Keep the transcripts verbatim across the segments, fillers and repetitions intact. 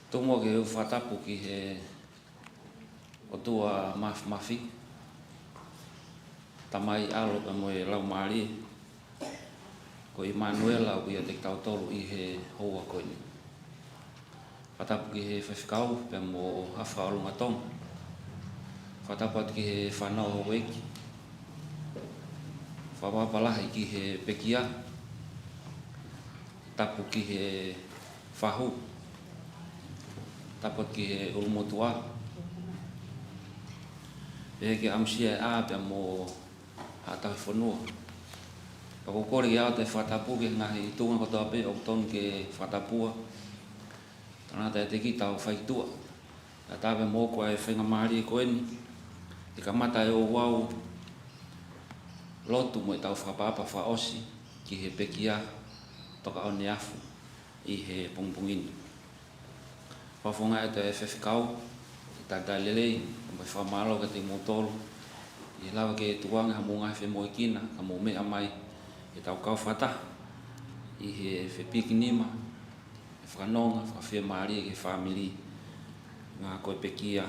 Tuku muʻa ke u fakatapu ki he ʻOtua Māfimafi, Tamai, ʻAlo pea mo e Laumālie, ko ʻImanuela ʻoku ʻiate kitautolu ʻi he houa ko eni. Fakatapu ki he faifekau pea mo hafa ʻo Lungatonga. Fakatapu atu ki he fānau houʻeiki. Fakaʻapaʻapa lahi ki he pekia. Tapu ki he fahu. Tapu atu ki he ʻulumotuʻa. Pehē ki he ʻamusia ʻa e ʻā pea mo haʻa tauhi fonua. Pea ʻoku ou kole ke ʻoatu e fakatapu ki he ngaahi tuʻunga kotoa pē ʻoku tonu ke fakatapua. Tangata ʻiate kita ʻoku fai ki tuʻa. Kae ʻatā pē moʻoku ʻa e faingamālie ko eni ke kamata e ouau lotu mo ʻetau fakaʻapaʻapa fakaʻosi ki he pekia Tokaʻoneafu ʻi he pongipongi ni. Fakafofongaʻi atu e faifekau, ʻi he talitali lelei, mo e fakamālō kiate kimoutolu ʻi he lava ke tukuange haʻamou ngaahi femoʻuekina, ka mou meʻa mai ke tau kau fakataha ʻi he fepikinima, e fakanonga, fakafiemālie ki he fāmili, ngaahi ko e pekia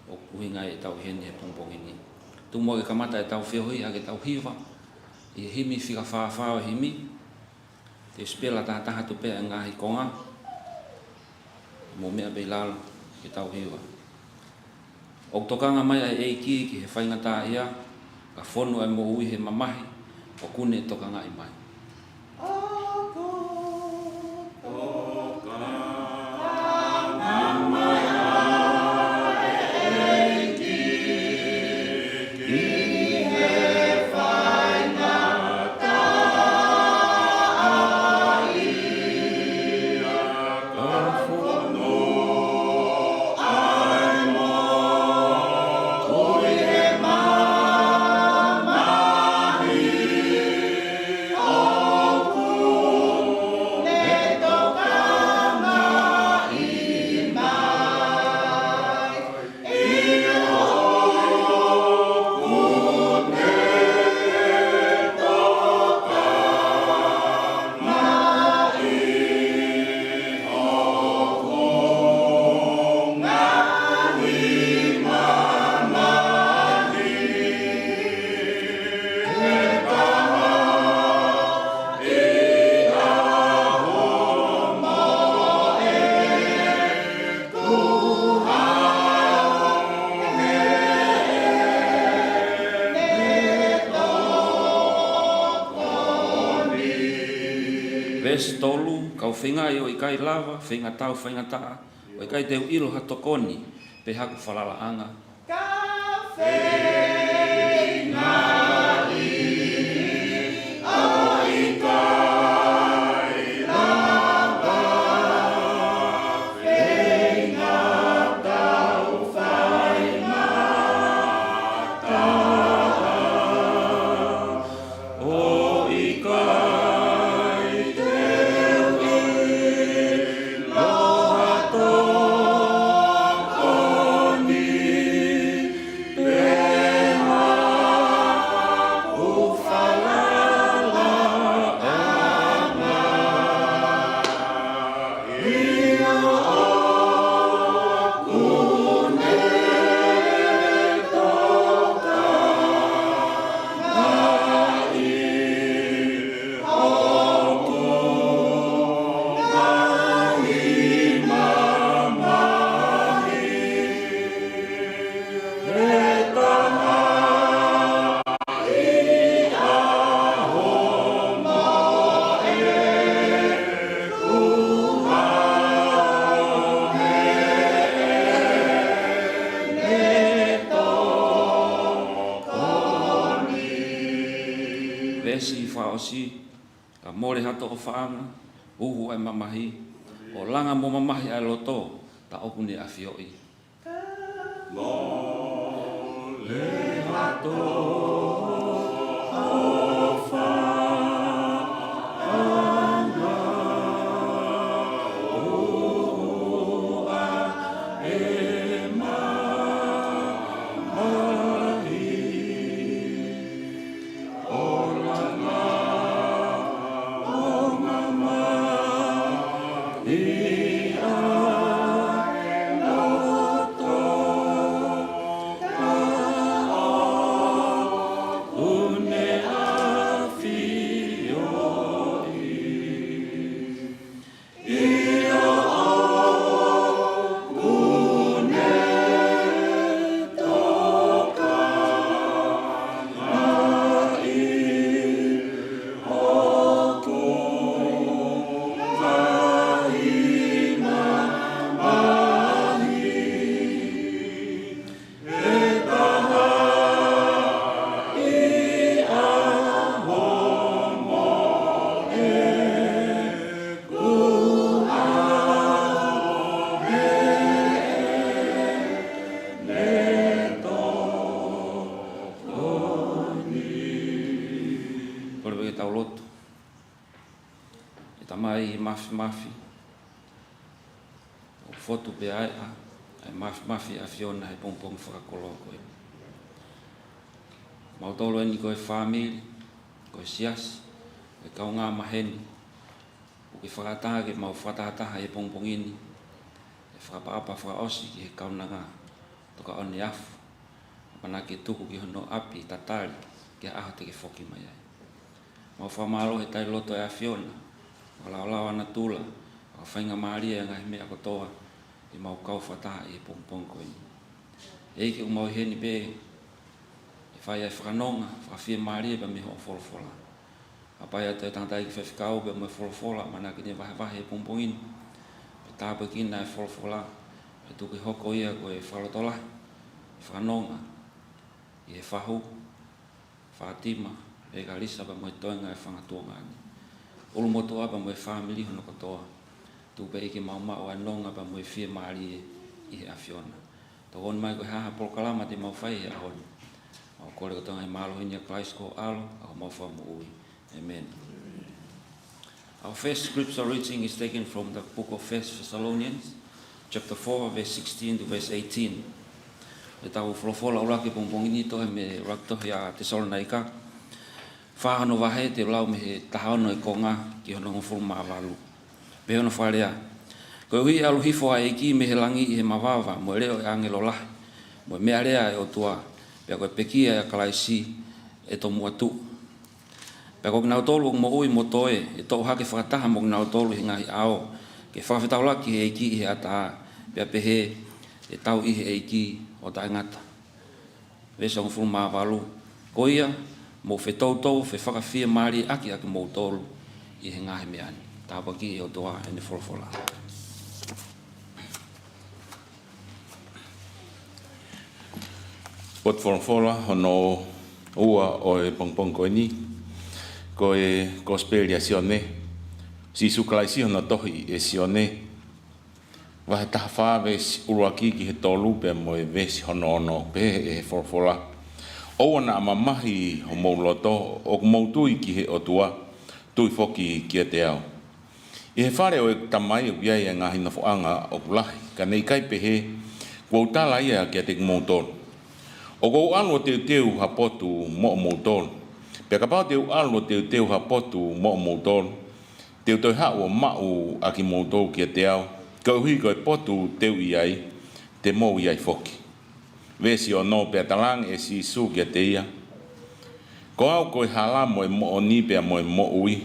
ʻoku ʻuhinga ai ʻetau ʻi heni he pongipongi ni. Tuku muʻa ke kamata ʻetau feohi ʻaki ʻetau hiva ʻi he himi fika fā fā ʻo e himi. Te u sipela tahataha atu pē ʻa e ngaahi konga, mou meʻa pē ʻi lalo ke tau hiva. ʻOku tokanga mai ʻa e ʻEiki ki he faingataʻaʻia, ka fonu ʻa e moʻui he mamahi, ʻoku ne tokangaʻi mai. Veesi tolu, kau feinga ʻo ʻikai lava, feinga tau faingataʻa, ʻo ʻikai te u ʻilo ha tokoni, pe haku falalaʻanga. Ka feinga ʻo ʻikai lava, feinga tau faingataʻa, ʻo ʻikai te u ʻilo ha tokoni, pe veesi fakaʻosi, ka mole ha toʻofaʻanga, uhu ʻa e mamahi, ʻo langa mo mamahi ʻa e loto, tā ʻoku ne ʻafioʻi. Mole ha toʻofaʻanga, uhu ʻa e mamahi, ʻo langa mo mamahi ʻa e loto, tā ʻoku ne ʻafioʻi. ʻIo, ʻoku ne tokangaʻi hoku ngaahi mamahi. ʻE taha ʻi ʻaho mo ʻeku ʻaho heʻene tokoni. Kole pē ke tau lotu. ʻE Tamai Māfimafi, ʻoku fotu pē ʻa e, ʻa e māfimafi ʻa e ʻAfiona he pongipongi fakakoloa ko eni. Mautolu eni ko e fāmili, ko e siasi, ko e kaungā maheni, ʻoku ke fakaʻatā ke mau fakatahataha he pongipongi ni, ʻe fakaʻapaʻapa fakaʻosi ki he kaunanga toka ʻoneafu, ʻamanaki ke tuku ki hono ʻapi tatali ki he ʻaho te ke foki mai ai. Mau fakamālō he tali loto ʻa e ʻAfiona, fakalaolao ʻa natula, fakafaingamālie ʻa e ngaahi meʻa kotoa, ʻi heʻemau kau fakataha ʻi he pongipongi ko eni. ʻEiki, ʻoku mau ʻi heni pē, ʻe fai ʻa e fakanonga, fakafiemālie pea mei hoʻo folofola. Hapai atu e tangataʻeiki faifekau pea mo e folofola, ʻamanaki ne vahevahe he pongipongi ni, pea tāpuekina e folofola, pea tuku ke hoko ia ko e fakalotolahi, fakanonga, ʻi he fahu, Fātima, Lekalisa pea mo e toenga e fanga tuonga ni. ʻUlumotuʻa pea mo e fāmili hono kotoa. Tuku pē ʻEiki ke mau maʻu ʻa e nonga pea mo e fiemālie ʻi he ʻAfiona. Tokoni mai ko e hā ha polokalama te mau fai he ʻaho ni. Mau kole kotoa he mālohi ni ʻia Kalaisi ko ho ʻAlo, ʻa homau Fakamoʻui. ʻĒmeni. Our first scripture reading is taken from the book of First Thessalonians, chapter four, verse sixteen to verse eighteen. ʻEtau folofola ʻuluaki pongipongi ni toʻo mei he ʻuluaki tohi ʻa Tesalonaika, fā hono vahe, te u lau mei he taha ono e konga ki hono hongofulu mā valu. Pehē hono fakalea: Koeʻuhi ʻe ʻalu hifo ʻa e ʻEiki mei he langi ʻi he mavava, mo e leʻo ʻo e ʻāngelo lahi, mo e meʻalea ʻo e ʻOtua, pea ko e pekia ʻa Kalaisi ʻe tomuʻa tuʻu. Pea ko kinautolu ʻoku moʻui mo toe, ʻe toʻo hake fakataha mo kinautolu ʻi he ngaahi ʻao, ke fakafetaulaki ki he ʻEiki ʻi he ʻatā, pea pehē: ʻE tau ʻi he ʻEiki ʻo taʻengata. Veesi hongofulu mā valu: Ko ia, mou fetoutou, fefakafiemālieʻaki ʻa kimoutolu ʻi he ngaahi meʻa ni. Tāpuakiʻi ʻe he ʻOtua ʻene folofola. Potu folofola hono ua ʻo e pongipongi ko eni, ko e Kosipeli ʻa Sione, Sīsū Kalaisi hono tohi ʻe Sione, vahe taha fā veesi ʻuluaki ki he tolu pea mo e veesi hono ono, pehē ʻe he folofola: ʻOua naʻa mamahi homou loto, ʻoku mou tui ki he ʻOtua, tui foki kiate au. ʻI he fale ʻo ʻeku Tamai ʻoku ʻi ai ʻa e ngaahi nofoʻanga ʻoku lahi, ka ne ʻikai pehē, kuo u tala ia kiate kimoutolu. ʻOku ou ʻalu ʻo teuteu ha potu moʻomoutolu. Pea kapau te u ʻalu ʻo teuteu ha potu moʻomoutolu, te u toe haʻu ʻo maʻu ʻa kimoutolu kiate au, koeʻuhi ko e potu te u ʻi ai, te mou ʻi ai foki. Veesi ono: Pea talaange ʻe Sīsū kiate ia: Ko au ko e hala mo e moʻoni pea mo e moʻui.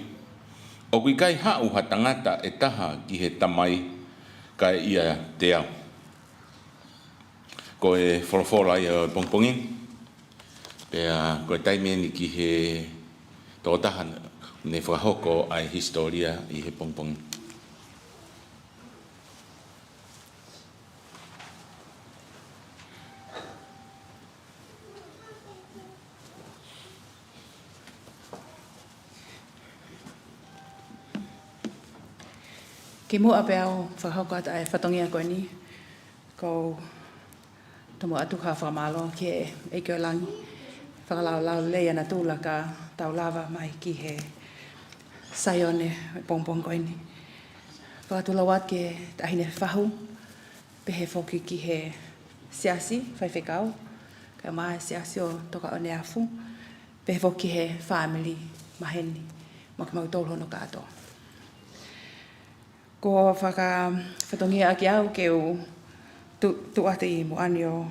ʻOku ʻikai haʻu ha tangata ʻe taha ki he Tamai, kae ʻiate au. Ko e folofola ia ʻo e pongipongi ni. Pea ko e taimi eni ki he tokotaha ne fakahoko ʻa e hisitōlia ʻi he pongipongi ni. Kimuʻa pea u fakahoko atu ʻa e fatongia ko eni, ʻoku ou tomuʻa ʻoatu ha fakamālō ki he ʻEiki ʻo Langi, fakalaulauloto lelei ʻa natula ka tau lava mai ki he Saione pongipongi ko eni. Fakatulou atu ki he Taʻahine Fahu, pehē foki ki he Siasi Faifekau, kae ʻumaʻā e Siasi ʻo Tokaʻone Afu, pehē foki ki he fāmili maheni, mo kimautolu hono kātoa. Ko e fakafatongia ʻaki au ke u tu-, tuʻu atu ʻi muʻa ni ʻo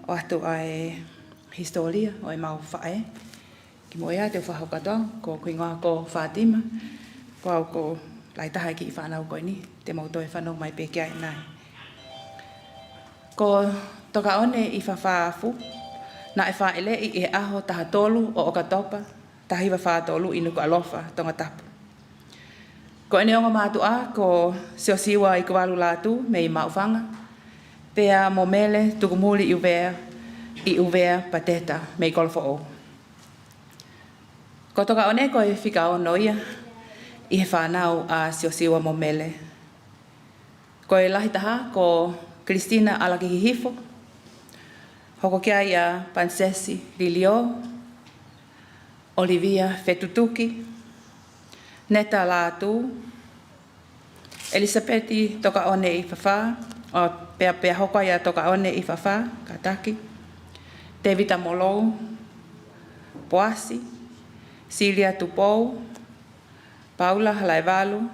ʻoatu ʻa e hisitōlia ʻo ʻemau faʻē. Kimuʻa ia te u fakahoko atu, ko hoku hingoa ko Fātima, ko au ko e lahi taha ʻi he kiʻi fānau ko eni, te mou toe fanongo mai pē ki ai ʻanenai. Ko Tokaʻone ʻIfafā Afu, naʻe fāʻeleʻi ʻi he ʻaho taha tolu ʻo ʻOkatopa, taha hiva fā tolu ʻi Nukuʻalofa, Tongatapu. Ko ʻene ongo mātuʻa ko Siosiua Ikuvalu Lātū mei Maʻufanga, pea mo Mele Tukumuli ʻUvea, ʻi ʻUvea Pateta mei Kolofoʻou. Ko Tokaʻone ko e fika ono ia ʻi he fānau ʻa Siosiua mo Mele. Ko e lahi taha ko Kilistina ʻAlakihihifo, hoko ki ai ʻa Panisesi Liliō, ʻOlivia Fetutuki, Neta Lātū, ʻElisapeti Tokaʻone ʻIfafā, ʻo pea, pea hoko ai ʻa Tokaʻone ʻIfafā, kātaki, Tēvita Molou, Poasi, Silia Tupou, Paula Halaevalu,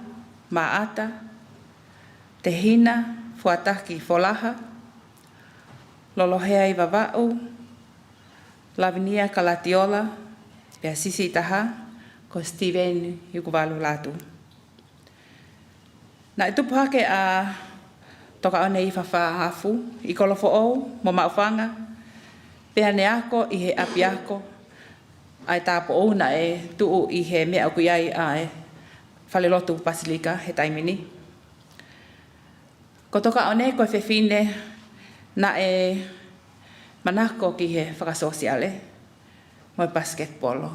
Maʻata, Tehina Fuataki Folaha, Lolohea ʻIvavaʻu, Lavinia Kalatiola, pea siʻisiʻi taha ko Sitīveni Ikuvalu Lātū. Naʻe tupu hake ʻa Tokaʻone ʻIfafā Afu ʻi Kolofoʻou mo Maʻufanga, pea ne ako ʻi he ʻapiako ʻa e tāupoʻou naʻe tuʻu ʻi he meʻa ʻoku ʻi ai ʻa e falelotu Pasilika he taimi ni. Ko Tokaʻone ko e fefine naʻe manako ki he fakasōsiale mo e pasiketipolo.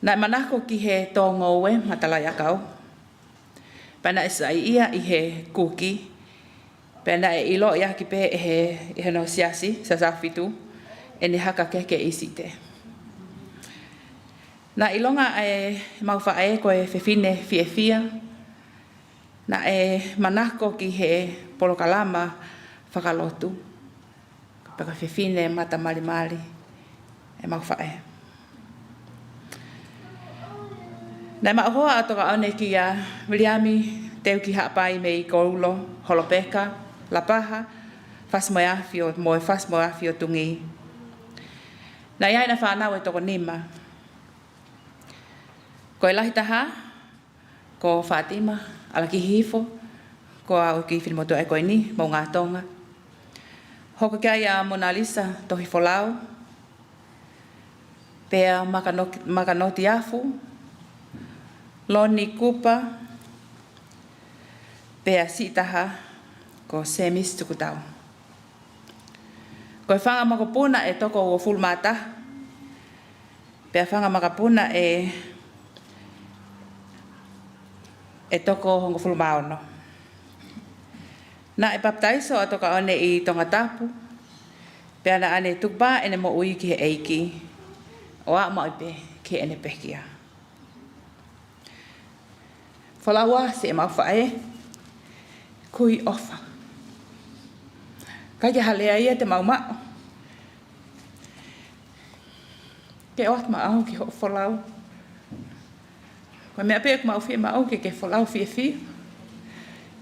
Naʻe manako ki he tō ngoue matalaʻiʻakau. Pea naʻe saiʻia ʻi he kuki, pea naʻe ʻiloʻi ʻaki pē ʻe he, ʻe hono siasi, Sasaufitu, ʻene haka kehekehe ʻi Site. Naʻe ʻilonga ʻemau faʻē ko e fefine fiefia, naʻe manako ki he polokalama fakalotu, pea ko e fefine mata malimali ʻemau faʻē. Naʻe maʻu hoa ʻa Tokaʻone kia Viliami Teuki Haʻapai mei Koulo, Holopeka, Lapaha, Fasi-mo-e-Afi ʻo, mo e Fasi-mo-e-Afi ʻo Tungī. Naʻe ʻi ai ʻena fānau ʻe toko nima. Ko e lahi taha, ko Fātima ʻAlakihihifo, ko au ki he finemotuʻa ko eni, Moʻunga Tonga. Hoko ki ai ʻa Monalisa Tohifolau, pea Makano-, Makanoti Afu, Loni Kupa, pea siʻi taha ko Semisi Tukutau. Ko e fanga makapuna ʻe toko uofulu mā taha, pea fanga makapuna ʻe, ʻe toko hongofulu mā ono. Naʻe papitaiso ʻa Tokaʻone ʻi Tongatapu, pea naʻa ne tukupā ʻene moʻui ki he ʻEiki, ʻo aʻu maʻu pē ki heʻene pekia. Folau ʻa siʻemau faʻē, kui ʻofa. ʻIkai ke ʻi ai ha lea ia te mau maʻu ke ʻoatu maʻau ki hoʻo folau. Ko e meʻa pē ʻoku mau fiemaʻu ke ke folau fiefia.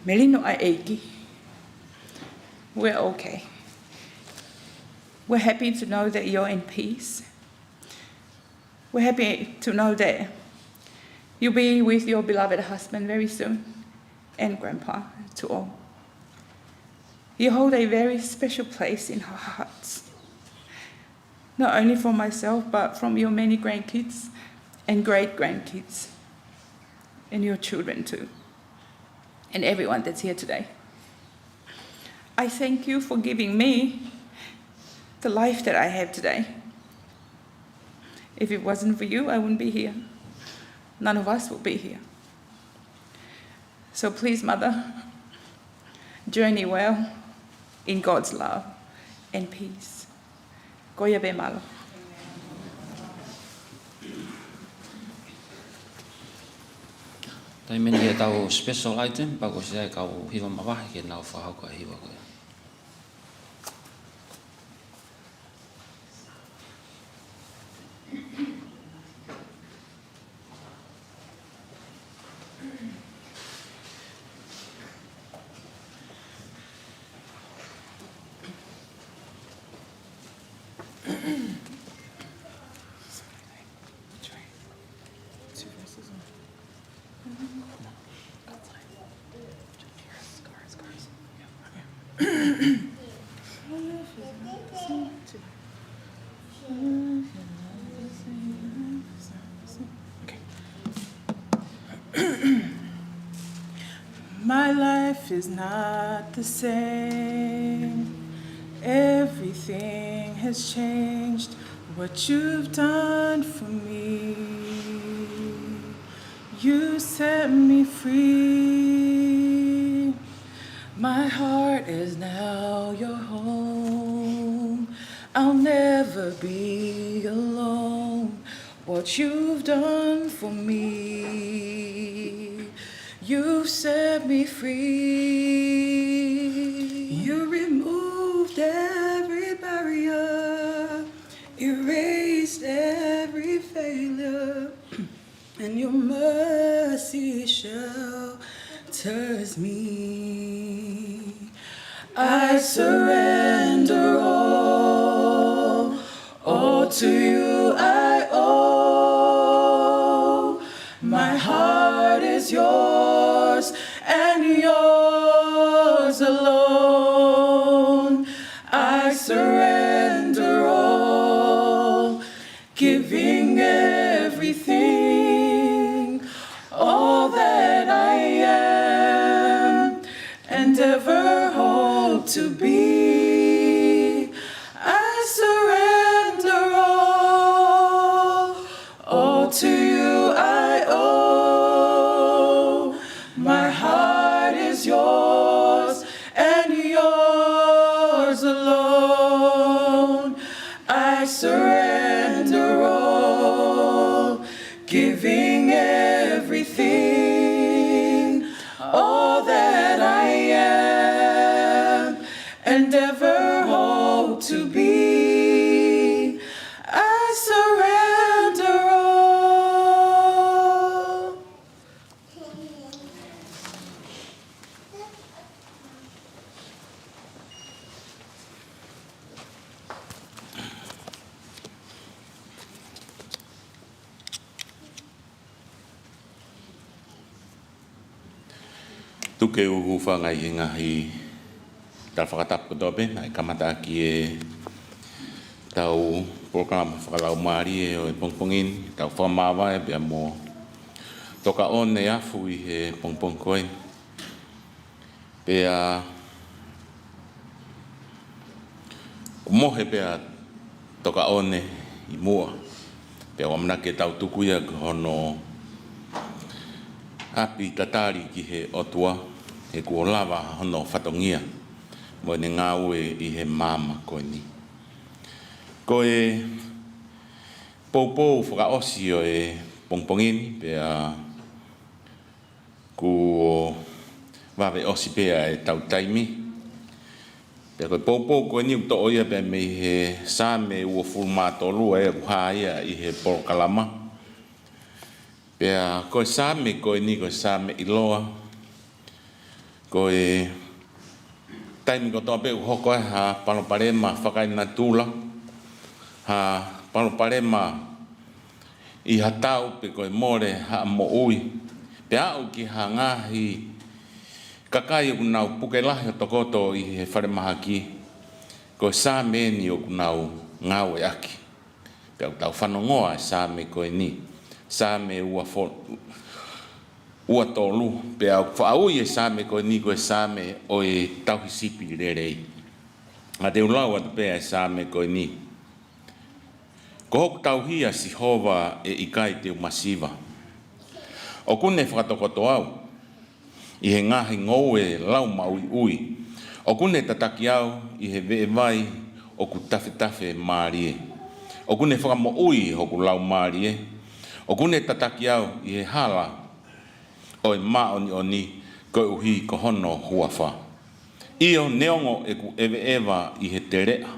Melino ʻa e ʻEiki. We're okay. We're happy to know that you're in peace. We're happy to know that you'll be with your beloved husband very soon, and Grandpa to all. You hold a very special place in our hearts, not only for myself, but from your many grandkids and great-grandkids, and your children too, and everyone that's here today. I thank you for giving me the life that I have today. If it wasn't for you, I wouldn't be here. None of us would be here. So please, Mother, journey well in God's love and peace. Ko ia pē, mālō. Taimi ni ki heʻetau special item, pea ʻoku ʻosi ʻi ai e kau hiva mavahe ke nau fakahoko e hiva ko ia. My life is not the same. Everything has changed. What you've done for me. You set me free. My heart is now your home. I'll never be alone. What you've done for me, you've set me free. You removed every barrier, erased every failure, and your mercy shelters me. I surrender all, all to you I owe. My heart is yours and yours alone. I surrender all, giving everything, all that I am and ever hope to be. I surrender all, all to you I owe. My heart is yours and yours alone. I surrender all, giving everything, all that I am and ever hope to be. I surrender all. Tuku ke u hūfanga ʻi he ngaahi tala fakatapu kotoa pē naʻe kamata ʻaki ʻetau polokalama fakalaumālie ʻo e pongipongi ni, tau fakamāvae pea mo Tokaʻone Afu ʻi he pongipongi ko eni. Pea kuo mohe pē ʻa Tokaʻone ʻi muʻa. Pea ʻoku ʻamanaki ke tau tuku ia ki hono ʻapi tatali ki he ʻOtua, he kuo lava hono fatongia mo ʻene ngāue ʻi he māmani ko eni. Ko e poupou fakaʻosi ʻo e pongipongi ni, pea kuo vave ʻosi pē ʻetau taimi. Pea ko e poupou ko eni ʻoku toʻo ia pē mei he Saame uofulu mā tolu, ʻa ia ʻoku hā ia ʻi he polokalama. Pea ko e Saame ko eni ko e Saame ʻiloa. Ko e taimi kotoa pē ʻoku hoko ai ha palopalema fakaenatula, ha palopalema ʻi ha tau pe ko e mole ha moʻui, pe aʻu ki ha ngaahi kakai ʻoku nau puke lahi ʻo tokoto ʻi he falemahaki, ko e Saame eni ʻoku nau ngāueʻaki. Pea ʻoku tau fanongoa e Saame ko eni, Saame ua fo-, ua tolu, pea ʻoku faʻa ui e Saame ko eni ko e Saame ʻo e Tauhi Sipi Lelei. Ka te u lau atu pē ʻa e Saame ko eni. Ko hoku tauhi ʻa Sihova, ʻe ʻikai te u masiva. ʻOku ne fakatokoto au. ʻi he ngaahi ngoue lau maʻuiʻui. ʻOku ne tataki au ʻi he veʻe vai ʻoku tafetafe mālie. ʻOku ne fakamoʻui hoku laumālie. ʻOku ne tataki au ʻi he hala ʻo e māʻoniʻoni koeʻuhi ko hono huafa. ʻIo, neongo ʻeku ʻeveʻeva ʻi he teleʻa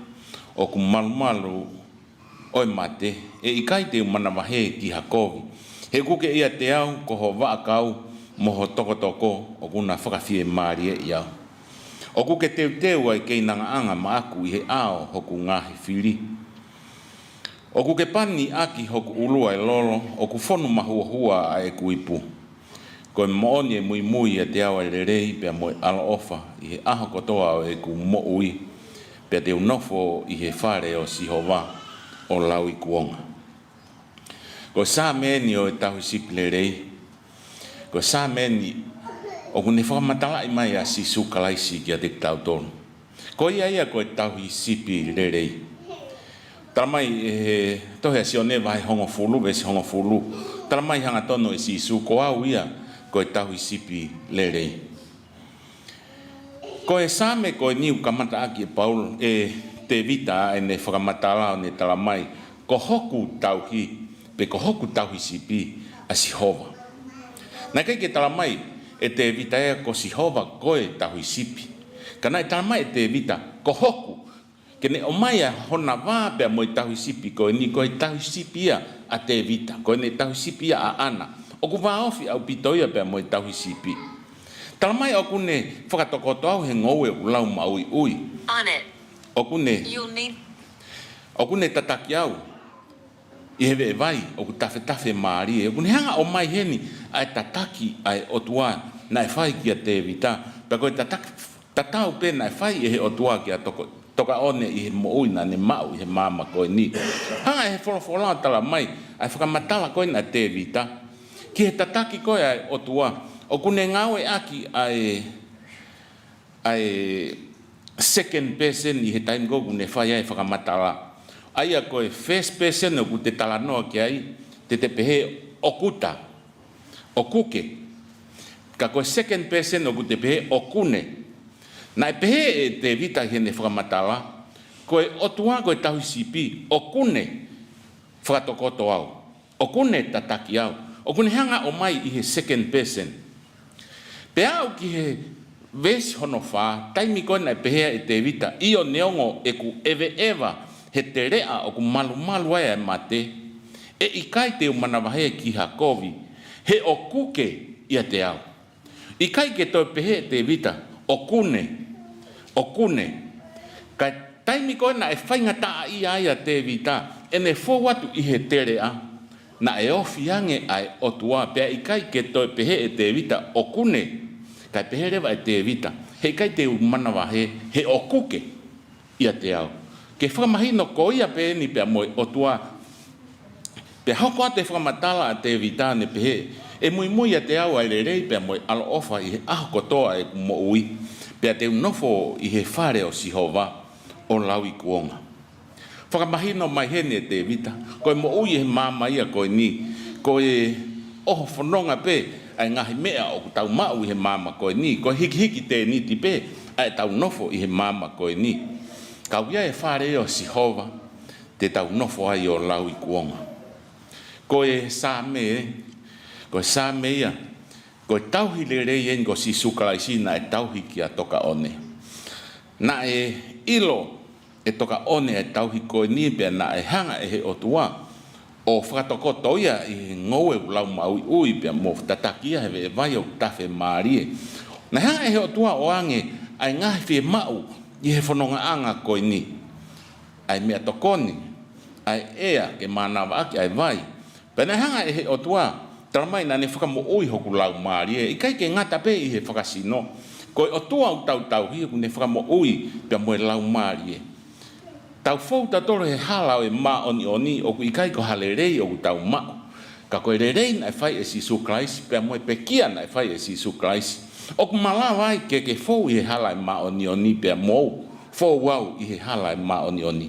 ʻoku malumalu ʻo e mate, ʻe ʻikai te u manavahē ki ha kovi. He ʻoku ke ʻiate au ko ho vaʻakau mo ho tokotoko ʻoku na fakafiemālieʻi au. ʻOku ke teuteu ʻa e keinangaʻanga maʻaku ʻi he ʻao hoku ngaahi fili. ʻOku ke pani ʻaki hoku ʻulu ʻa e lolo, ʻoku fonu mahuohua ʻa ʻeku ipu. Ko e moʻoni ʻe muimui ʻiate au ʻa e lelei pea mo e ʻaloʻofa ʻi he ʻaho kotoa ʻo ʻeku moʻui, pea te u nofo ʻi he fale ʻo Sihova ʻo lauikuonga. Ko e Saame eni ʻo e tauhi sipi lelei. Ko e Saame eni ʻoku ne fakamatalaʻi mai ʻa Sīsū Kalaisi kiate kitautolu. Ko ia ia ko e tauhi sipi lelei. Tala mai ʻe he tohi ʻa Sione vahe hongofulu, veesi hongofulu. Tala mai hangatonu ʻe Sīsū, ko au ia ko e tauhi sipi lelei. Ko e Saame ko eni ʻoku kamataʻaki ʻe Paula, ʻe Tēvita ʻene fakamatala ʻo ne tala mai, ko hoku tauhi, pe ko hoku tauhi sipi ʻa Sihova. Naʻe ʻikai ke tala mai ʻe Tēvita ia ko Sihova ko e tauhi sipi. Ka naʻe tala mai ʻe Tēvita, ko hoku, ke ne ʻomai ʻa hona vā pea mo e tauhi sipi ko eni, ko e tauhi sipi ia ʻa Tēvita, ko ʻene tauhi sipi ia ʻaʻana. ʻOku vāofi ʻaupito ia pea mo e tauhi sipi. Tala mai ʻoku ne fakatokoto au he ngoue ʻoku lau maʻuiʻui. On it. ʻOku ne, You'll need ʻoku ne tataki au ʻi he veʻe vai ʻoku tafetafe mālie. ʻOku ne hanga ʻomai heni ʻa e tataki ʻa e ʻOtua naʻe fai kia Tēvita. Pea ko e tataki tatau pē naʻe fai ʻe he ʻOtua kia Toka, Tokaʻone ʻi he moʻui naʻa ne maʻu ʻi he māmani ko eni. Hanga ʻe he folofola ʻo tala mai ʻa e fakamatala ko ena ʻa Tēvita ki he tataki ko ē ʻa e ʻOtua. ʻOku ne ngāueʻaki ʻa e, ʻa e second person ʻi he taimi ko ē ʻoku ne fai ai e fakamatala. ʻA ia ko e first person ʻoku te talanoa ki ai, te te pehē ʻokuta, ʻokuke. Ka ko e second person ʻoku te pehē ʻokune. Naʻe pehē ʻe Tēvita ʻi heʻene fakamatala, ko e ʻOtua ko e tauhi sipi, ʻoku ne fakatokoto au, ʻoku ne tataki au. ʻOku ne hanga ʻomai ʻi he second person. Pea aʻu ki he veesi hono fā, taimi ko ē naʻe pehē ai ʻe Tēvita, ʻio neongo ʻeku ʻeveʻeva he teleʻa ʻoku malumalu ai ʻa e mate, ʻe ʻikai te u manavahē ki ha kovi, he ʻokuke ʻiate au. ʻIkai ke toe pehē ʻe Tēvita, ʻokune, ʻokune. Ka e taimi ko ē naʻe faingataʻaʻia ai ʻa Tēvita, ʻene fou atu ʻi he teleʻa, naʻe ofi ange ʻa e ʻOtua, pea ʻikai ke toe pehē ʻe Tēvita, ʻokune. Kae pehē leva ʻe Tēvita, he ʻikai te u manavahē, he ʻokuke ʻiate au. Ke fakamahino ko ia pē eni pea mo e ʻOtua. Pea hoko atu e fakamatala ʻa Tēvita ʻo ne pehē, ʻe muimui ʻiate au ʻa e lelei pea mo e ʻaloʻofa ʻi he ʻaho kotoa ʻeku moʻui, pea te u nofo ʻi he fale ʻo Sihova ʻo lauikuonga. Fakamahino mai heni ʻe Tēvita, ko e moʻui ʻi he māmani ia ko eni, ko e ʻoho fononga pē ʻa e ngaahi meʻa ʻoku tau maʻu ʻi he māmani ko eni, ko e hikihiki tēniti pē ʻa ʻetau nofo ʻi he māmani ko eni. Ka ʻoku ʻi ai e fale ʻo Sihova, te tau nofo ai ʻo lauikuonga. Ko e Saame, ko e Saame ia, ko e tauhi lelei eni ko Sīsū Kalaisi naʻe tauhi kia Tokaʻone. Naʻe ʻilo ʻe Tokaʻone e tauhi ko eni pea naʻe hanga ʻe he ʻOtua ʻo fakatokoto ia ʻi he ngoue ʻoku lau maʻuiʻui pea mo tataki ia he veʻe vai ʻoku tafe mālie. Naʻe hanga ʻe he ʻOtua ʻo ʻoange ʻa e ngaahi fiemaʻu ʻi he fonongaʻanga ko eni. ʻA e meʻatokoni, ʻa e ʻea ke mānavaʻaki ʻa e vai. Pea naʻe hanga ʻe he ʻOtua, tala mai naʻa ne fakamoʻui hoku laumālie, ʻikai ke ngata pē ʻi he fakasino. Ko e ʻOtua ʻoku tau tauhi ʻoku ne fakamoʻui pea mo e laumālie. Tau fou tautolu he hala ʻo e māʻoniʻoni ʻoku ʻikai ko ha lelei ʻoku tau maʻu. Ka ko e lelei naʻe fai ʻe Sīsū Kalaisi, pea mo e pekia naʻe fai ʻe Sīsū Kalaisi. ʻOku malava ai ke ke fou ʻi he hala ʻo e māʻoniʻoni pea mou fou au ʻi he hala ʻo e māʻoniʻoni.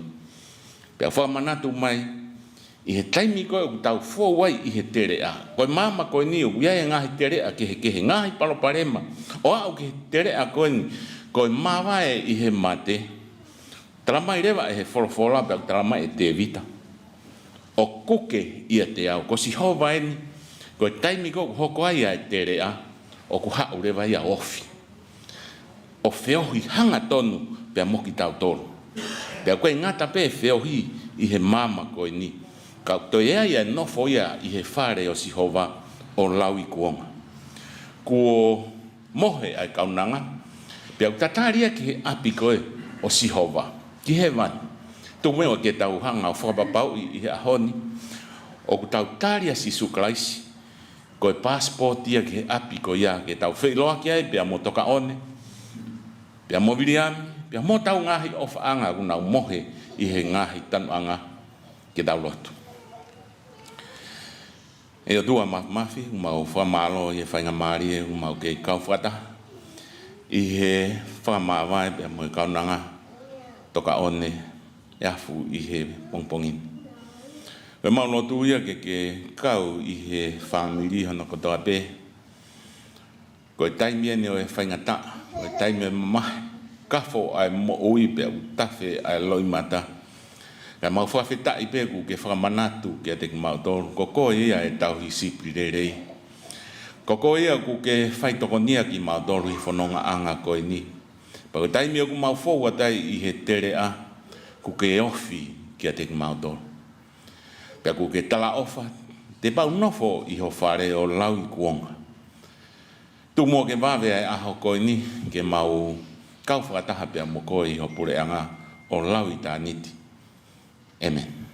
Pea fakamanatu mai, ʻI he taimi ko ē ʻoku tau fou ai ʻi he teleʻa, ko e maama ko eni ʻoku ʻi ai e ngaahi teleʻa kehekehe, ngaahi palopalema, ʻo aʻu ki he teleʻa ko eni, ko e māvae ʻi he mate. Tala mai leva ʻe he folofola, pea ʻoku tala mai ʻe Tēvita, ʻoku ke ʻiate au. Ko Sihova eni, ko e taimi ko ē ʻoku hoko ai ʻa e teleʻa, ʻoku haʻu leva ia ʻo ofi, ʻo feohi hangatonu pea mo kitautolu. Pea ʻoku ʻikai ngata pē feohi ʻi he maama ko eni, ka ʻoku toe ʻi ai ʻa e nofo ia ʻi he fale ʻo Sihova ʻo lauikuonga. Kuo mohe ʻa e kaunanga, pea ʻoku tatali ia ki he ʻapi ko ē ʻo Sihova, ki hēvani. Tuku muʻa ke tau hanga ʻo fakapapauʻi ʻi he ʻaho ni, ʻoku tau tali ʻa Sīsū Kalaisi, ko e passport ia ki he ʻapi ko ia ke tau feʻiloaki ai pea mo Tokaʻone, pea mo Viliami, pea mo hotau ngaahi ʻofaʻanga ʻoku nau mohe ʻi he ngaahi tanuʻanga. Ke tau lotu. ʻE ʻOtua Māfimafi, ʻoku mau fakamālō ʻi he faingamālie ʻoku mau kei kau fakataha ʻi he fakamāvae pea mo e kaunanga Tokaʻone ʻe afu ʻi he pongipongi ni. ʻOku mau lotu ia ke ke kau ʻi he fāmili hono kotoa pē. Ko e taimi eni ʻo e faingataʻa, ko e taimi ʻo e mamahi, kafo ʻa e moʻui pea ʻoku tafe ʻa e loʻimata. Ka mau fakafetaʻi pē kuo ke fakamanatu kiate kimautolu, ko koe ia ʻa e tauhi sipi lelei. Ko koe ia kuo ke fai tokonia kimautolu ʻi he fonongaʻanga ko eni. Pea ko e taimi ʻoku mau fou atu ai ʻi he teleʻa, kuo ke ofi kiate kimautolu. Pea kuo ke talaʻofa, te mau nofo ʻi ho fale ʻo lauikuonga. Tuku muʻa ke vave ʻa e ʻaho ko eni ke mau kau fakataha pea mo koe ʻi ho puleʻanga ʻo lauitāniti. ʻĒmeni.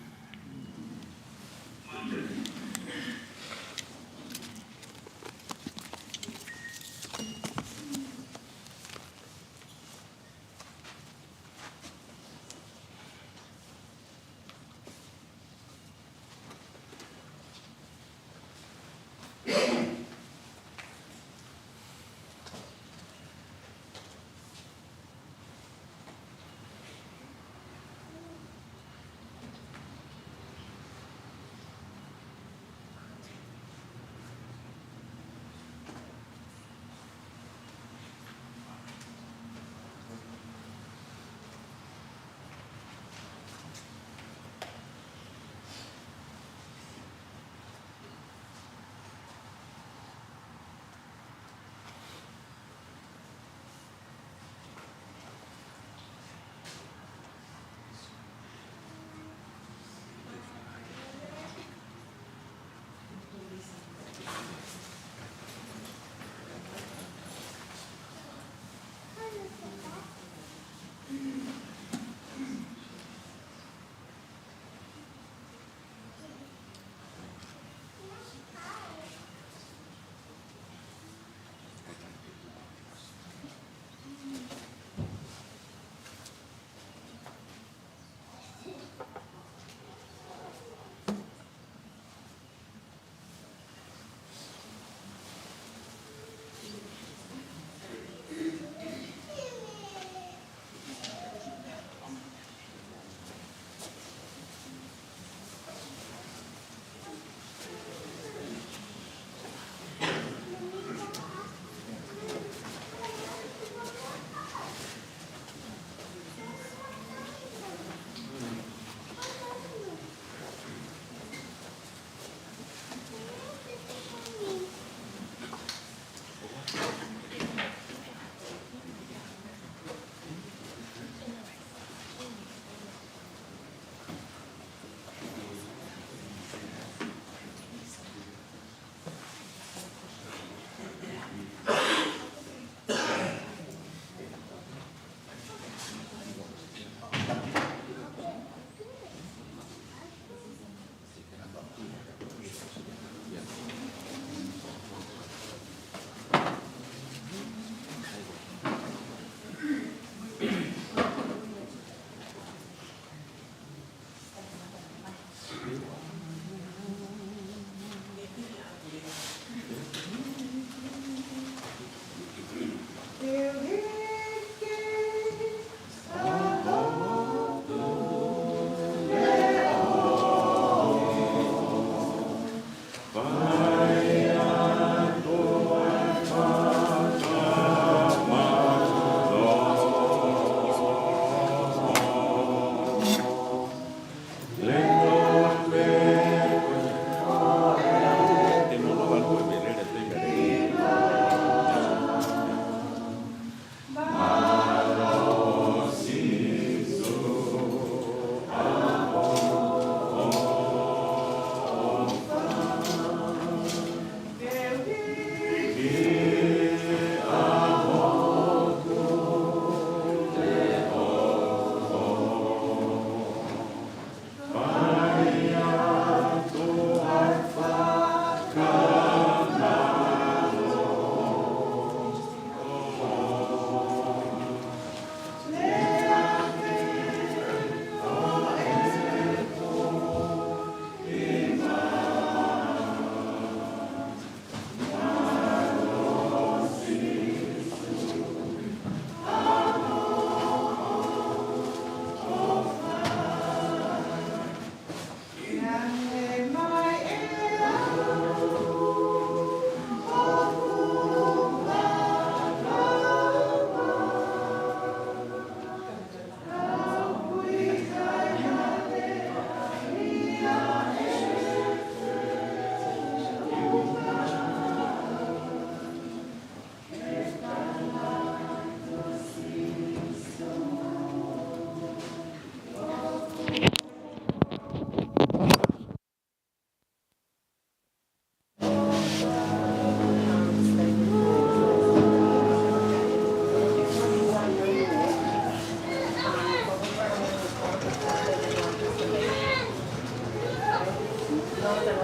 You're gonna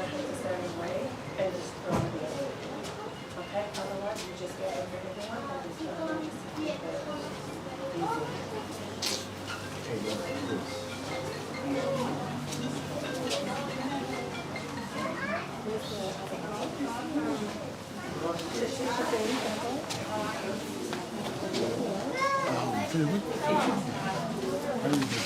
put the same way and just throw it in. Okay, otherwise you just get everything up and just throw it in. Just easy.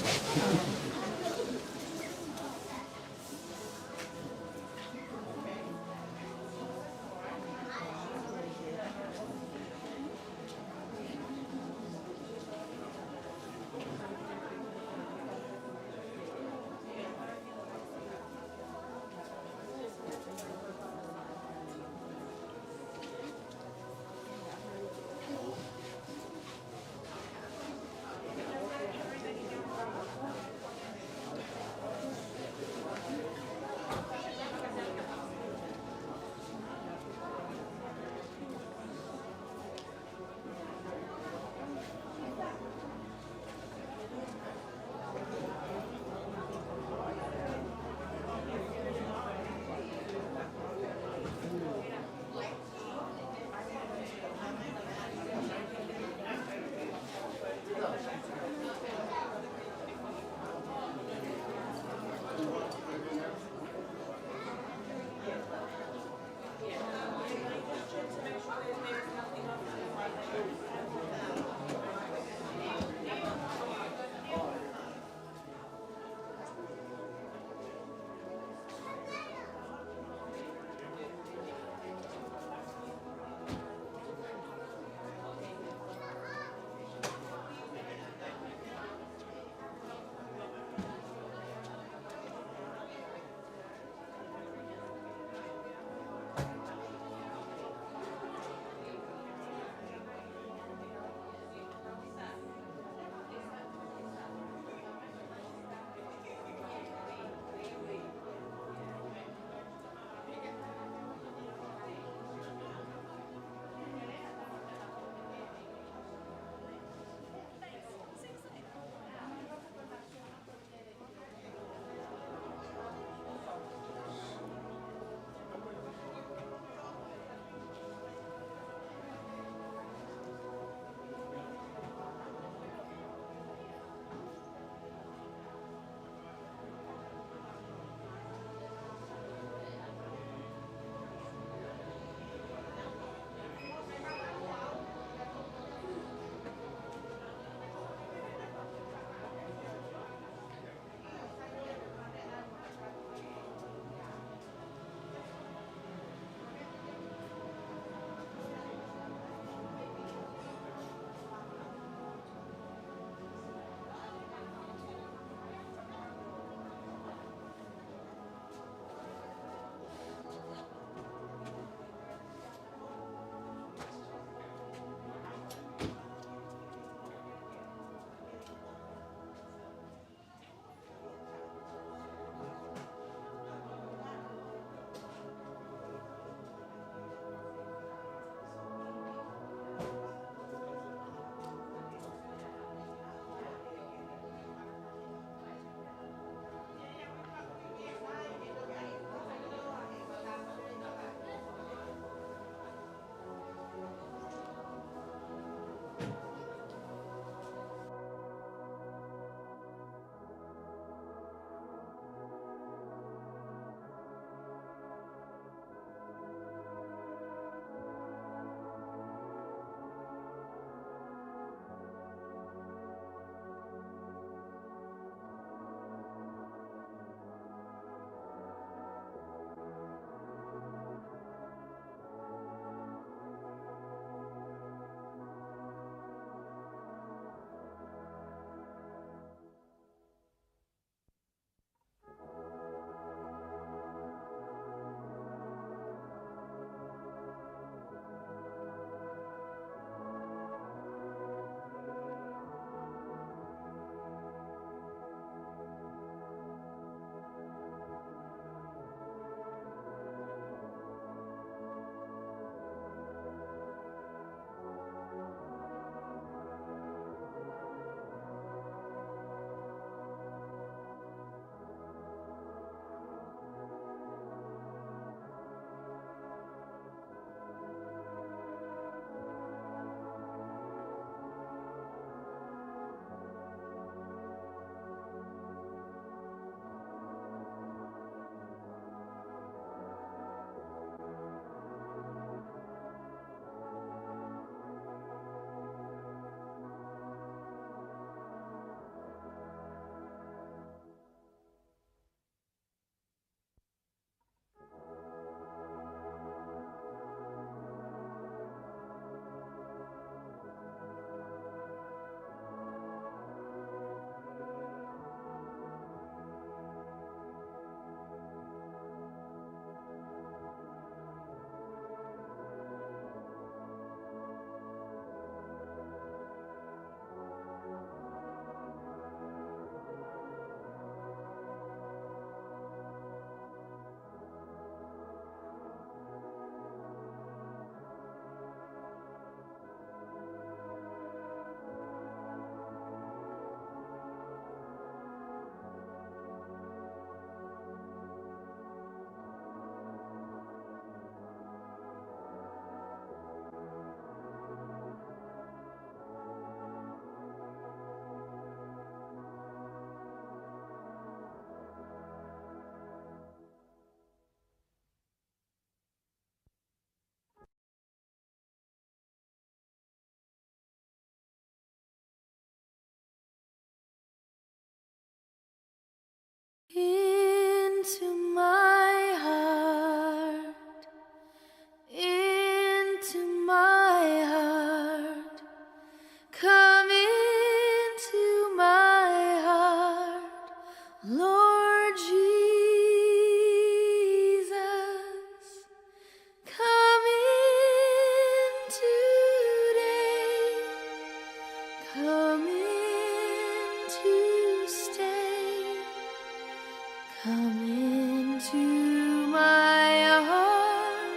Come into my heart,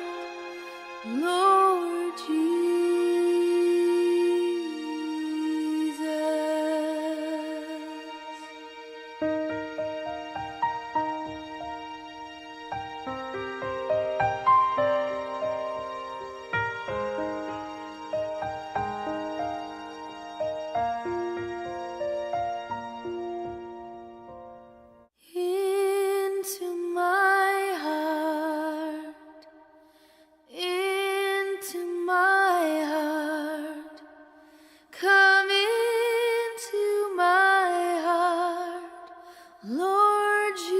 Lord Jesus. Into my heart, into my heart, come into my heart, Lord Jesus.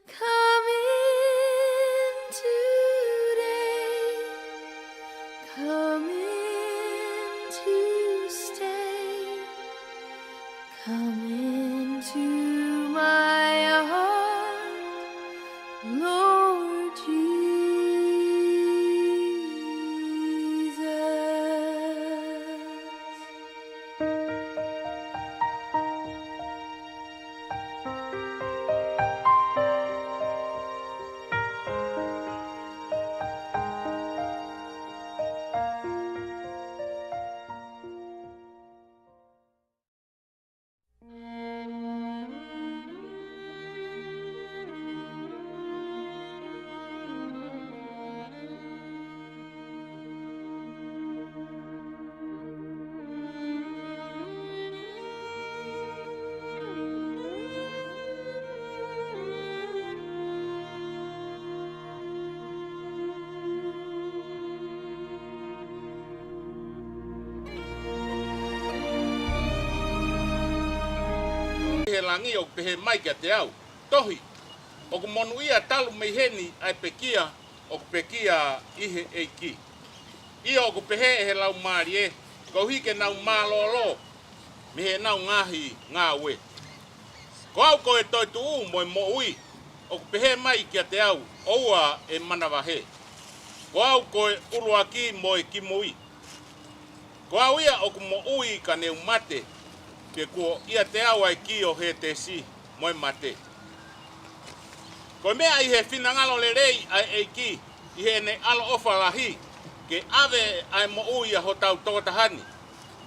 Come in today, come in to stay, come into my heart, Lord Jesus. He langi ʻoku pehē mai kiate au, tohi, ʻoku monūʻia talu mei heni ʻa e pekia ʻoku pekia ʻi he ʻEiki. ʻIo, ʻoku pehē ʻe he Laumālie, koeʻuhi ke nau mālōlō mei heʻenau ngaahi ngāue. Ko au ko e toetuʻu mo e moʻui, ʻoku pehē mai kiate au, ʻoua ʻe manavahē. Ko au ko e ʻuluaki mo e kimui. Ko au ia ʻoku moʻui ka ne u mate, pea kuo ʻiate au ʻa e kī ʻo Hētesi mo e mate. Ko e meʻa ʻi he finangalo lelei ʻa e ʻEiki, ʻi heʻene ʻaloʻofa lahi, ke ʻave ʻa e moʻui ʻa hotau tokotaha ni.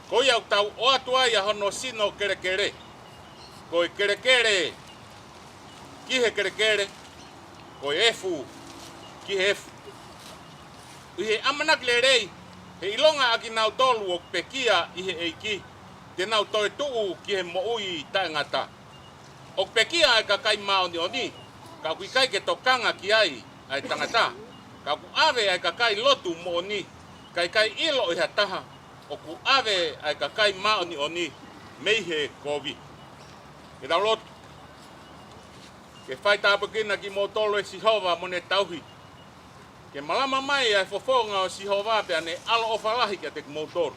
Ko ia ʻoku tau ʻoatu ai ʻa hono sino kelekele. Ko e kelekele ki he kelekele, ko e efu ki he efu. ʻI he ʻamanaki lelei, he ʻilonga ʻa kinautolu ʻoku pekia ʻi he ʻEiki, te nau toetuʻu ki he moʻui taʻengata. ʻOku pekia ʻa e kakai māʻoniʻoni, ka ʻoku ʻikai ke tokanga ki ai ʻa e tangata. Ka ʻoku ʻave ʻa e kakai lotu moʻoni, ka ʻikai ʻilo ʻe ha taha, ʻoku ʻave ʻa e kakai māʻoniʻoni mei he kovi. Ke tau lotu. Ke faitāpuekina kimoutolu ʻe Sihova mo ne tauhi. Ke malama mai ʻa e fofonga ʻo Sihova pea ne ʻaloʻofa lahi kiate kimoutolu.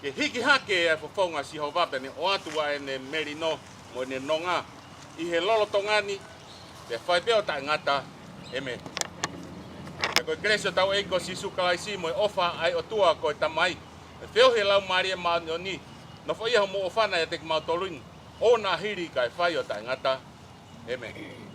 Ke hiki hake ʻa e fofonga ʻo Sihova pea ne ʻoatu ʻa ʻene melino mo ʻene nonga ʻi he lolotonga ni, pea fai pē ʻo taʻengata. ʻĒmeni. Pea ko e kelesi ʻa hotau ʻEiki ko Sīsū Kalaisi mo e ʻofa ʻa e ʻOtua ko e Tamai, mo e feohi ʻa e Laumālie Māʻoniʻoni, nofoʻia homou ʻofa na ʻiate kimautolu ni, ʻo na hili kae fai ʻo taʻengata. ʻĒmeni.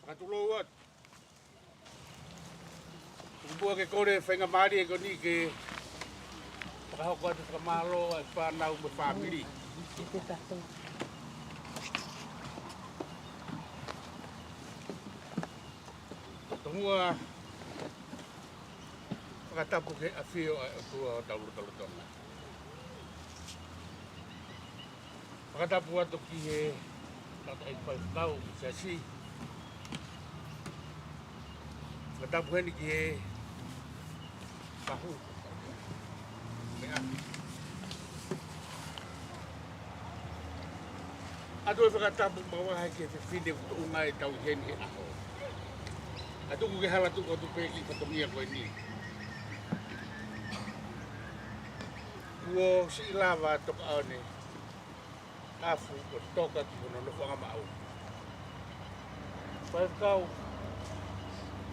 Fakatulou atu. Tuku muʻa ke kole faingamālie ko eni ke fakahoko atu fakamālō ʻa e fānau mo e fāmili. Tomuʻa, fakatapu ki he ʻafio ʻa e ʻOtua ʻo hotau lotolotonga. Fakatapu atu ki he tangataʻeiki faifekau ʻo e siasi. Fakatapu heni ki he kahu. Meʻa. ʻA e toe fakatapu makehe ki he fefine ʻoku tuʻunga ʻetau ʻi heni he ʻaho. ʻA ia tuku ke hala tuku atu pē kiʻi fatongia ko eni. Kuo siʻi lava Tokaʻone ʻAfu ʻo toka ki hono nofoʻanga maʻu. Faifekau,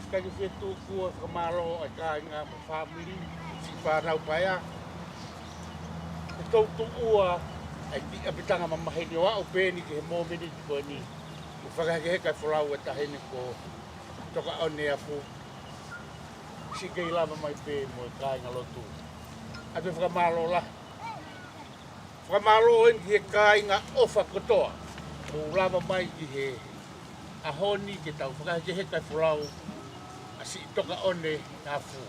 ʻikai ke fie tuku ʻa e fakamālō ʻa e kāinga mo e fāmili, siʻi fānau paea. Ke tau tuʻua ʻa e kiʻi ʻapitanga mamaheni ʻo aʻu pē eni ki he mōmeniti ko eni. Kuo fakahekeheka e folau ʻa e taʻahine ko Tokaʻone ʻAfu. Siʻi kei lava mai pē mo e kāingalotu. ʻA ia toe fakamālō lahi. Fakamālō eni ki he kāinga ʻofa kotoa. Kuo lava mai ki he ʻaho ni ke tau fakahekeheka e folau ʻa siʻi Tokaʻone ʻAfu.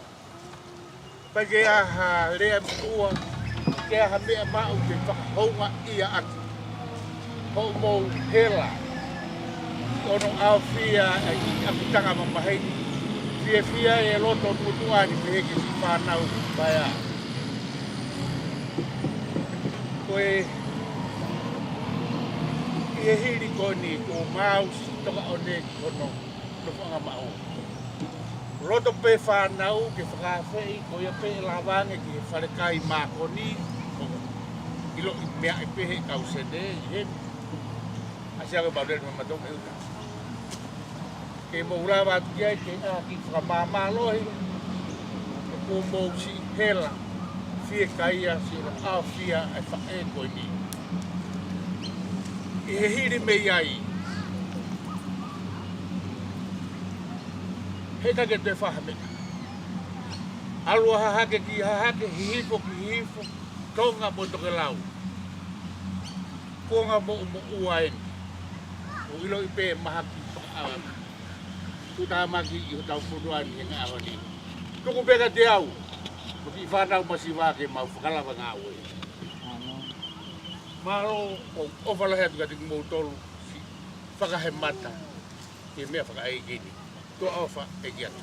ʻIkai ke ʻi ai ha lea motuʻa, ʻikai ke ʻi ai ha meʻa maʻu ke fakahoungaʻia ʻaki hoʻomou hela ʻi hono ʻaofia ʻa e kiʻi ʻapitanga mamaheni. Fiefia e loto motuʻa ni pehē ki he siʻi fānau paea. Ko e, ʻi he hili ko eni kuo maau siʻi Tokaʻone ki hono nofoʻanga maʻu. Loto pē fānau ke fakaafeʻi ko ia pē ʻe lava ange ki he falekai mākoni, ʻo ʻiloʻi meʻa ʻe pehē kau sene ʻi heni. ʻAsi ake Pauleli mo Matou me uta. Ke mou lava atu ki ai ke ʻaki fakamāmālohi, ʻoku mou siʻi hela, fiekaia, siʻi ʻaofia ʻa e faʻē ko eni. ʻI he hili mei ai, heʻikai ke toe fai ha meʻa. ʻAlu ʻa Hahake ki Hahake, Hihifo ki Hihifo, Tonga mo Tokelau. Kuonga moʻumoʻua eni. ʻOku ʻiloʻi pē mahaki fakaʻamu. Tuʻutāmaki ʻi hotau fonua ni he ngaahi ʻaho ni. Tuku pē kiate au mo e kiʻi fānau masiva ke mau fakalava ngāue. Mālō, ʻoku ou ʻofa lahi atu kiate kimoutolu siʻi fakahēmata ki he meʻa fakaʻeiki ni. Tuʻa ʻofa, ʻEiki atu.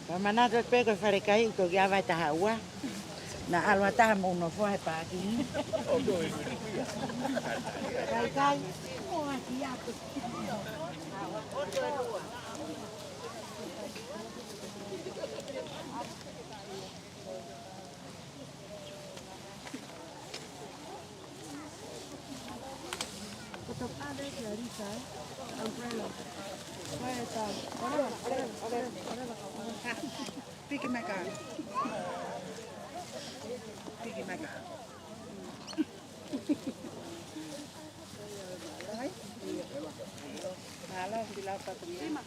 Ka manatu pē ko e falekai ʻoku toki ʻave ʻe taha ua. Naʻa ʻalu ʻa taha mou nofoʻa he pākingi. Kai, kai. Piki maka. Piki maka. Hai? Mālō, pila pa kumia.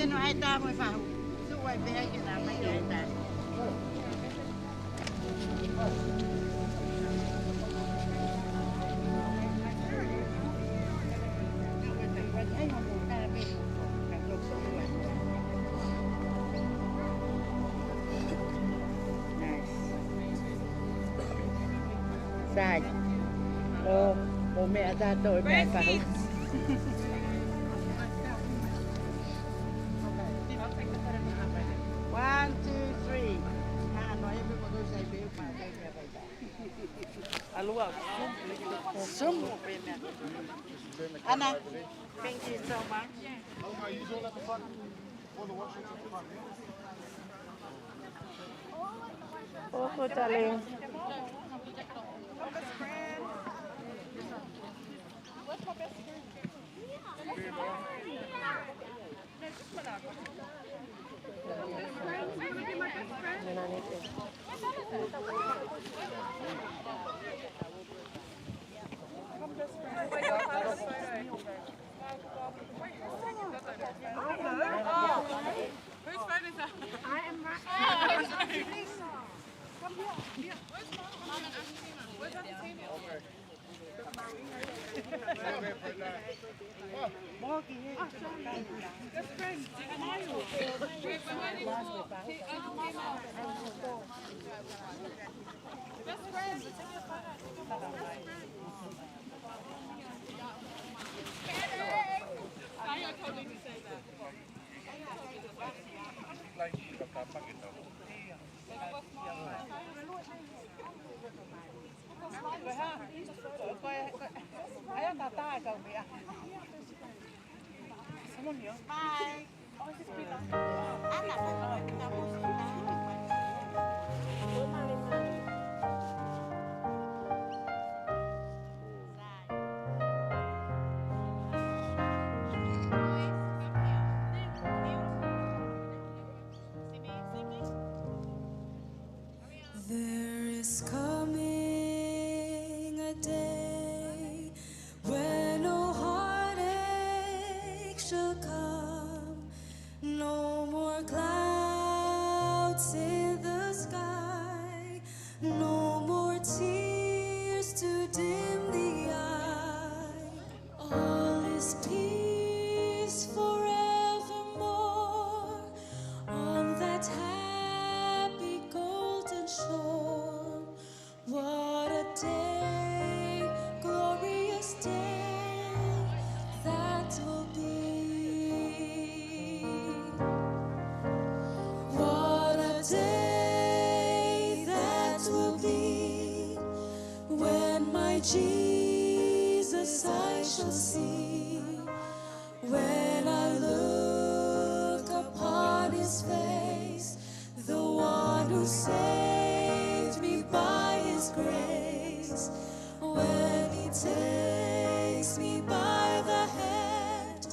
Tēnā ʻa e tā mo e fahu. Tuʻu ai pē ai ke nā mai ʻa e tā. Nice. Sai. ʻO, ʻo meʻa tātou e meʻa fahu. One, two, three. Nā, no, everybody say, "Be my baby, baby." ʻAlua, sumu. Sumu, pē meʻa. Ana, thank you so much. Oko, darling. Whose phone is that? I am right. Come here. Where's Mum? Mum and Auntie Tina? Where's Auntie Tina? Bye. There is coming a day when no heartache shall come, no more clouds in the sky, no more tears to dim the eye. All is peace forevermore on that happy golden shore. What a day, glorious day that will be. What a day that will be when my Jesus I shall see. When I look upon his face, the one who saved me by his grace, when he takes me by the hand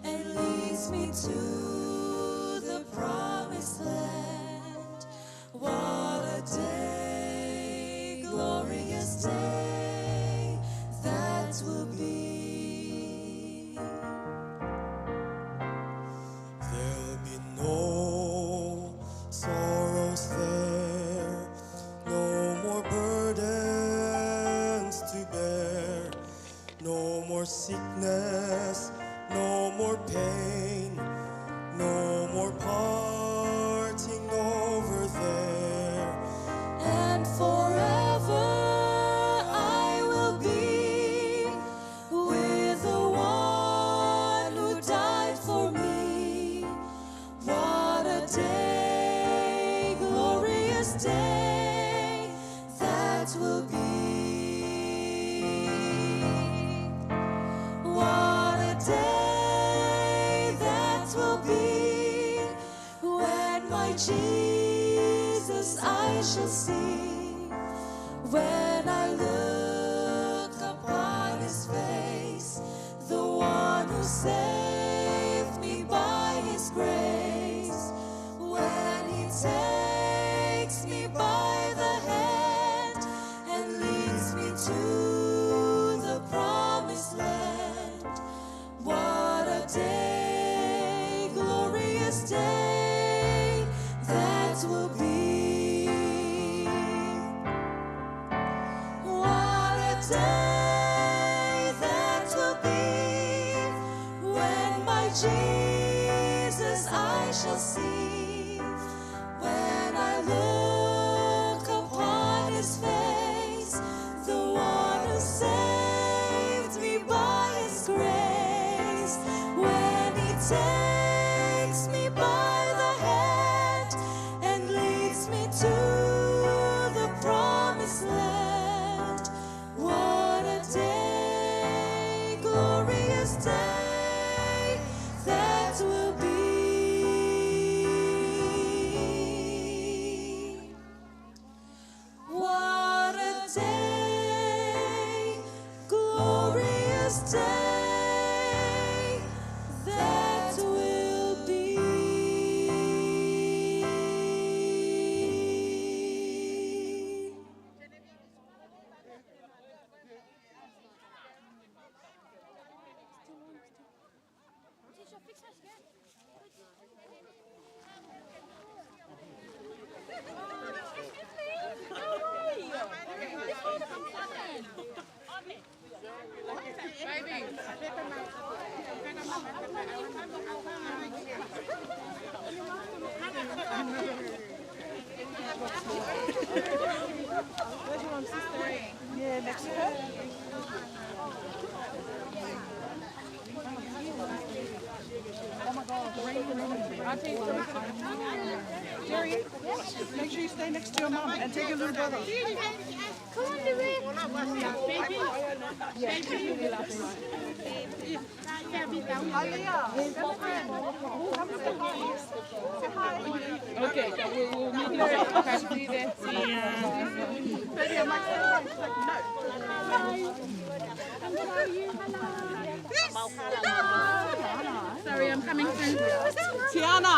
and leads me to the promised land, what a day, glorious day that will be. There'll be no sorrows there, no more burdens to bear, no more sickness, no more pain, no more parting over there. And forever I will be with the one who died for me. What a day, glorious day that will be. What a day that will be when my Jesus I shall see. When I look upon his face, the one who saved me by his grace, when he takes me by the hand and leads me to the promised land. What a day, glorious will be. What a day that will be when my Jesus I shall see. When I look upon his face, the one who saved me by his grace, when he takes me by the hand and leads me to the promised land, what a day, glorious day that will be. What a day, glorious day that will be. Yeah, next to her. Jerry, make sure you stay next to your mum and take your little brother. Aaliyah, come say hi. Okay, so we'll, we'll meet you guys. Baby, I'm like, no. Sorry, I'm coming soon. Tiana.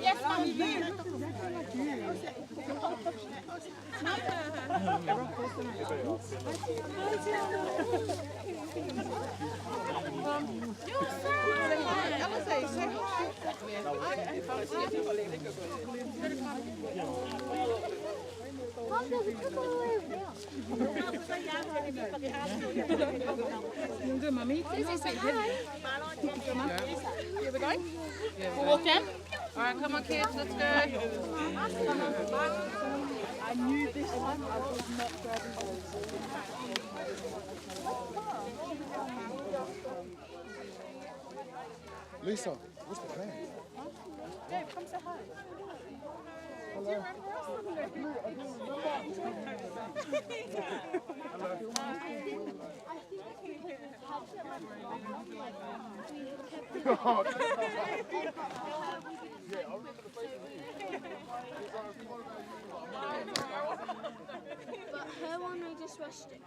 Yes, mommy. You wanna do it, Mummy? Can I say hi? Here we go. We'll walk in. All right, come on, kids, let's go. I knew this one. I was not grabbing those. Lisa, what's the plan? Babe, come say hi. Hello. Do you remember us? But her one, I just rushed it.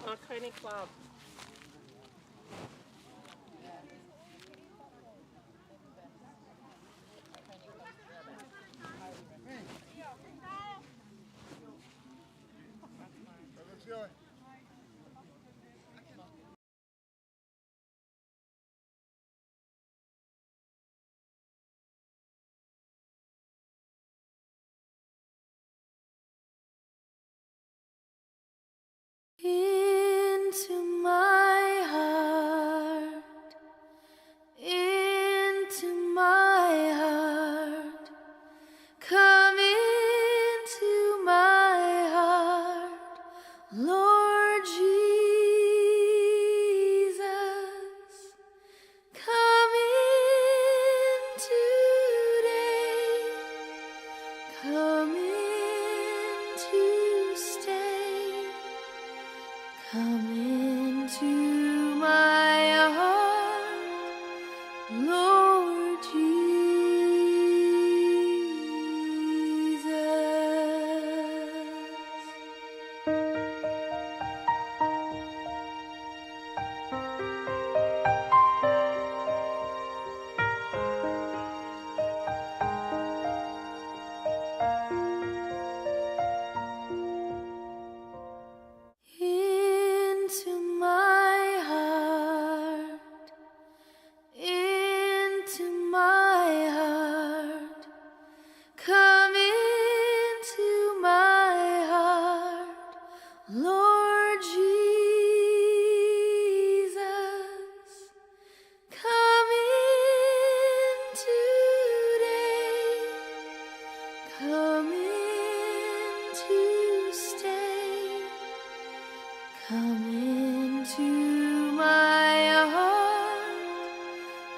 Marconi Club. Into my heart, into my heart, come into my heart, Lord Jesus. Come in today, come in to stay, come into my heart, Lord Jesus.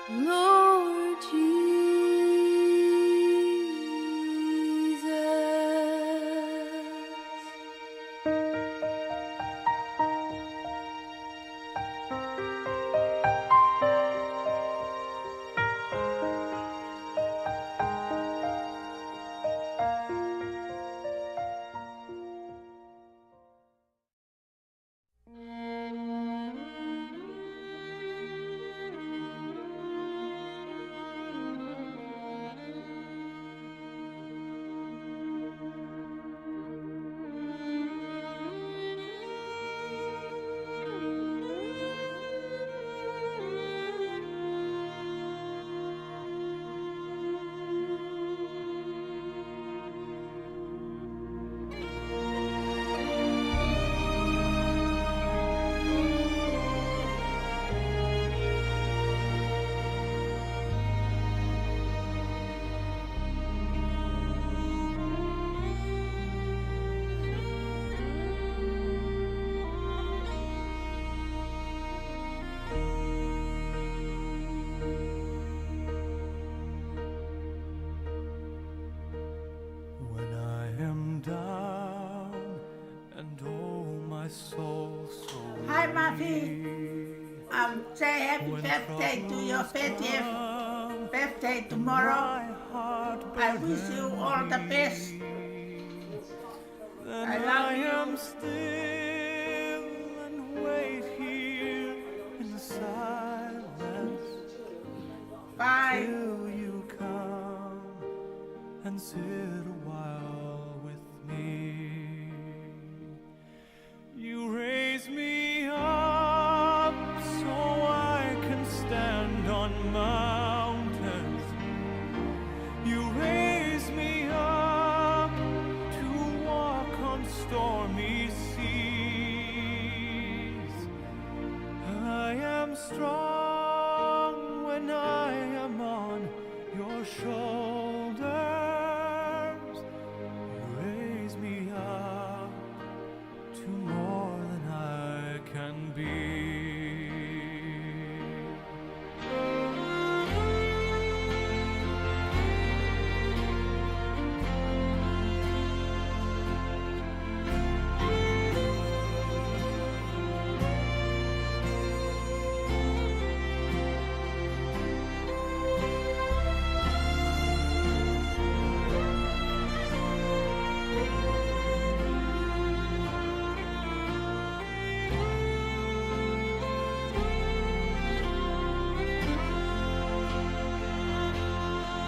Lord Jesus. When I am down and oh my soul so Hi, Mafi. Um, say happy birthday to your fiftieth birthday tomorrow. I wish you all the best. I love you. Then I am still and wait here in the silence. Bye. Till you come and sit a while with me. You raise me up so I can stand on mountains. You raise me up to walk on stormy seas. I am strong when I am on your shoulders. You raise me up to more than I can be.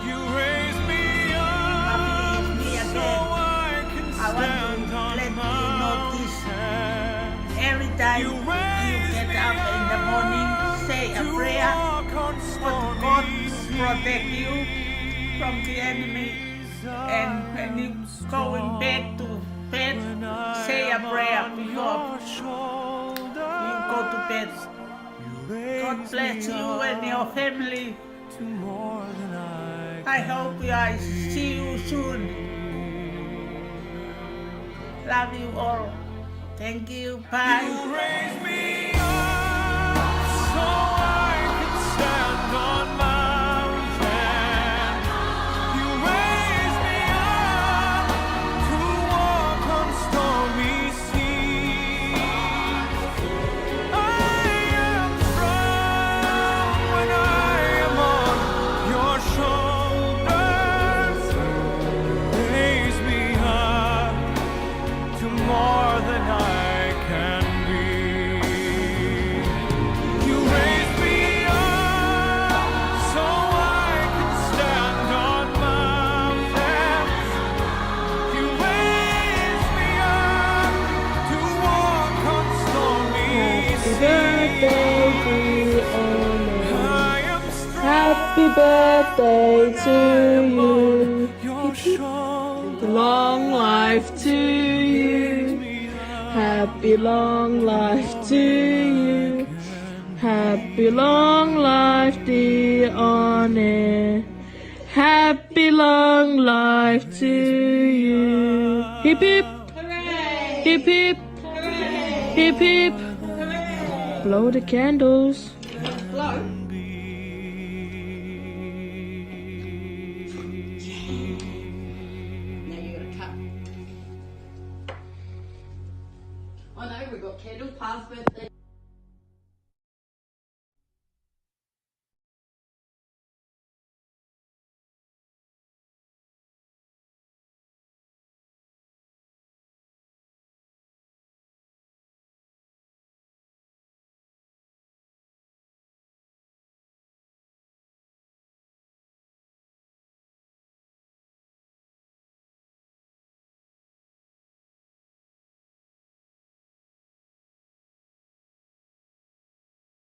You raise me up so I can stand on mountains. Every time you get up in the morning, say a prayer. God protect you from the enemy. And when you going back to bed, say a prayer before you go to bed. God bless you and your family. I hope I see you soon. Love you all. Thank you. Bye. You raise me up so I can stand on mountains. You raise me up to walk on stormy seas. I am strong when I am on your shoulders. Raise me up to more than I can be. You raise me up so I can stand on mountains. You raise me up to walk on stormy seas. Happy birthday, dear Owen. I am strong. Happy birthday to you. Long life to you. Happy long life to you. Happy long life, dear One. Happy long life to you. Hip hip. Hip hip. Hip hip. Blow the candles. Blow. He ʻoku past birthday